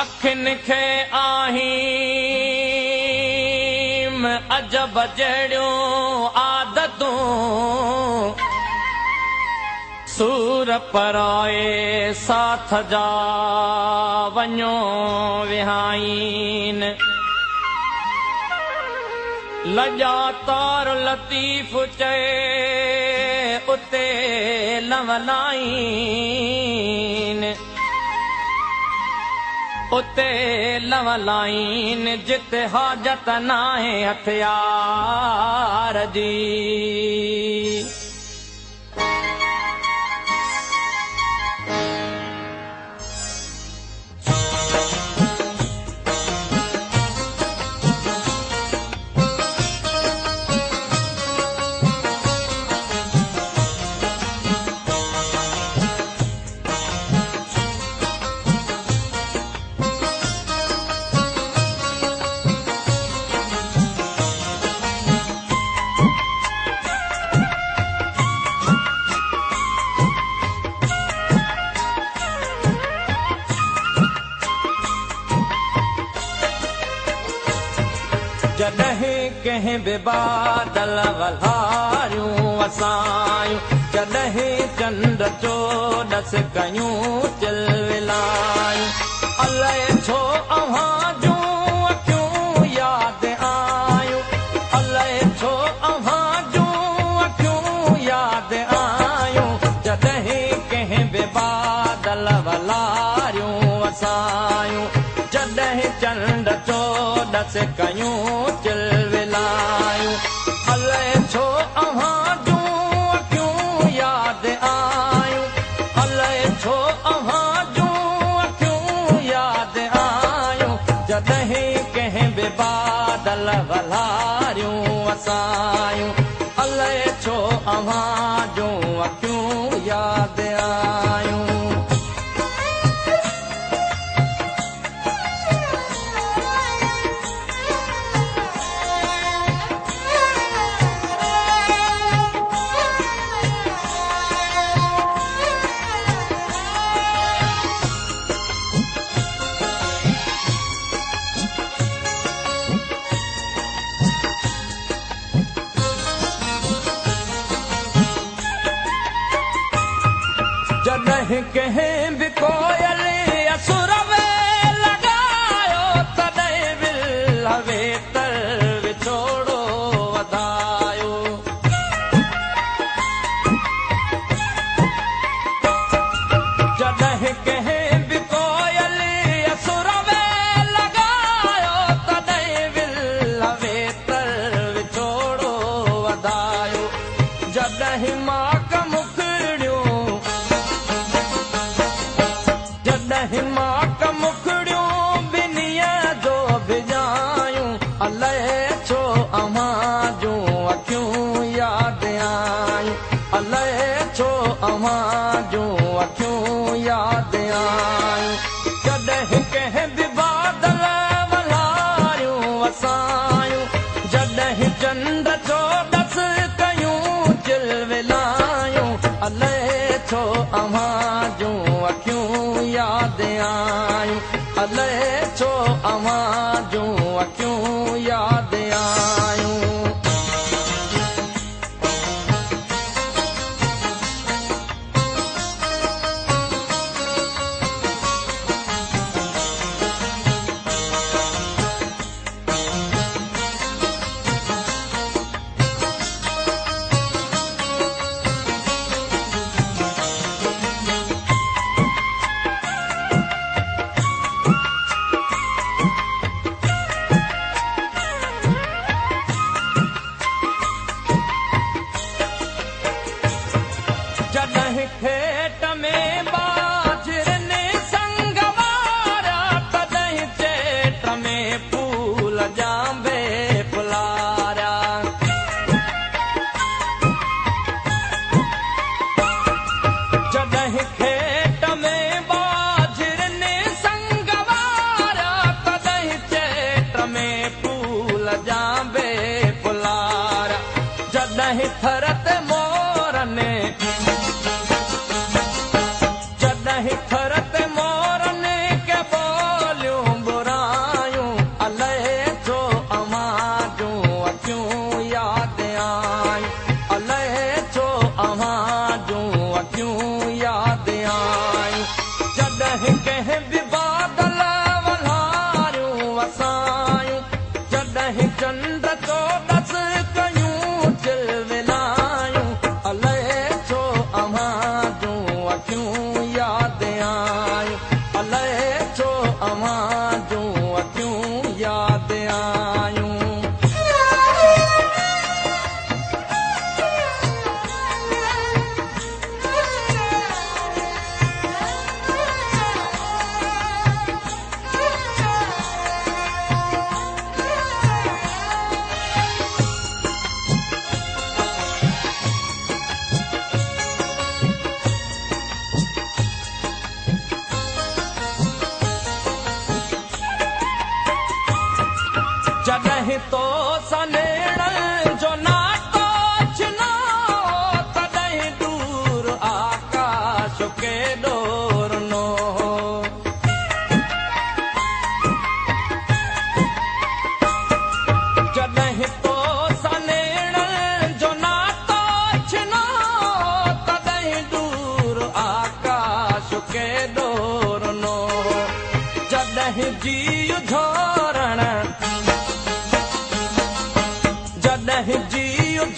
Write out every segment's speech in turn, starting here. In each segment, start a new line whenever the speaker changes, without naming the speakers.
अखियुनि खे आहीम अजब जहिड़ियूं आदतूं सूर पराए साथ जा वञो विहाईन। लॼा तार लतीफ़ चए उते लवलाईन, उते लवलाईन जिते हाजत नाहे हथियार जी। जॾहिं कंहिं बि बादल वल्हारियूं वसायूं, जॾहिं चंड चोॾस कयूं चिलविलायूं। अलाए छो अव्हां जूं अखियूं यादि आयूं, अलाए छो अव्हां जूं अखियूं यादि आयूं। जॾहिं कंहिं बि बादल वल्हारियूं वसायूं, जॾहिं चंड चोॾस कयूं चिलविलायूं। अलाए छो अव्हां जूं अखियूं यादि आयूं, अलाए छो अव्हां जूं अखियूं यादि आयूं। जॾहिं कंहिं बि बादल वल्हारियूं वसायूं, अलाए छो अव्हां जूं अखियूं यादि आयूं। जॾहिं कंहिं बि कोयल असुर में लॻायो, तॾहिं will वेतर विछोड़ो वधायो। जॾहिं कंहिं बि कोयल असुर में लॻायो, तॾहिं will वेतर विछोड़ो वधायो। जॾहिं माक मुखड़ियूं, जॾहिं माक मुखड़ियूं बिनीअ जो भिॼायूं, अलाए छो अव्हां जूं अखियूं यादि आयूं, अलाए छो अव्हां जूं अखियूं यादि आयूं। जॾहिं कंहिं बि बादल वल्हारियूं वसायूं, जॾहिं चंड चोॾस कयूं चिलविलायूं, अलाए छो अव्हां जूं अखियूं यादि आयूं, अलाए छो अव्हां जूं अखियूं यादि आयूं। जॾहिं खेट में बाजरनि संग वारा, तॾहिं चेट में फूल जांबे फुलारा। जॾहिं खेट में बाजरनि संग वारा, तॾहिं चेट में फूल जांबे फुलारा। जॾहिं थर ते मोरनि, जॾहिं थर ते मोरनि खे ॿोलियूं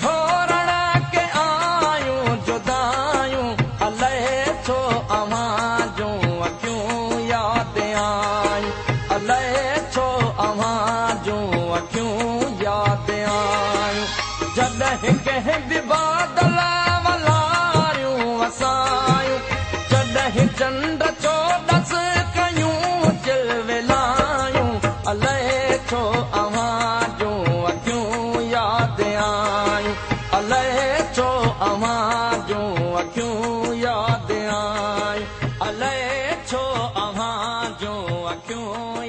جهورڻ ڪي آيون جدايون، الائي ڇو اوهان جون اکيون ياد آيون، الائي ڇو اوهان جون اکيون ياد آيون. جڏهن ڪنهن به بادل ولاريون وسايون، جڏهن چنڊ چوڏس ڪيون چلولايون، الائي ڇو اوهان جون اکيون ياد آيون، الائي ڇو اوهان جون اکيون ياد آيون، الائي ڇو اوهان جون اکيون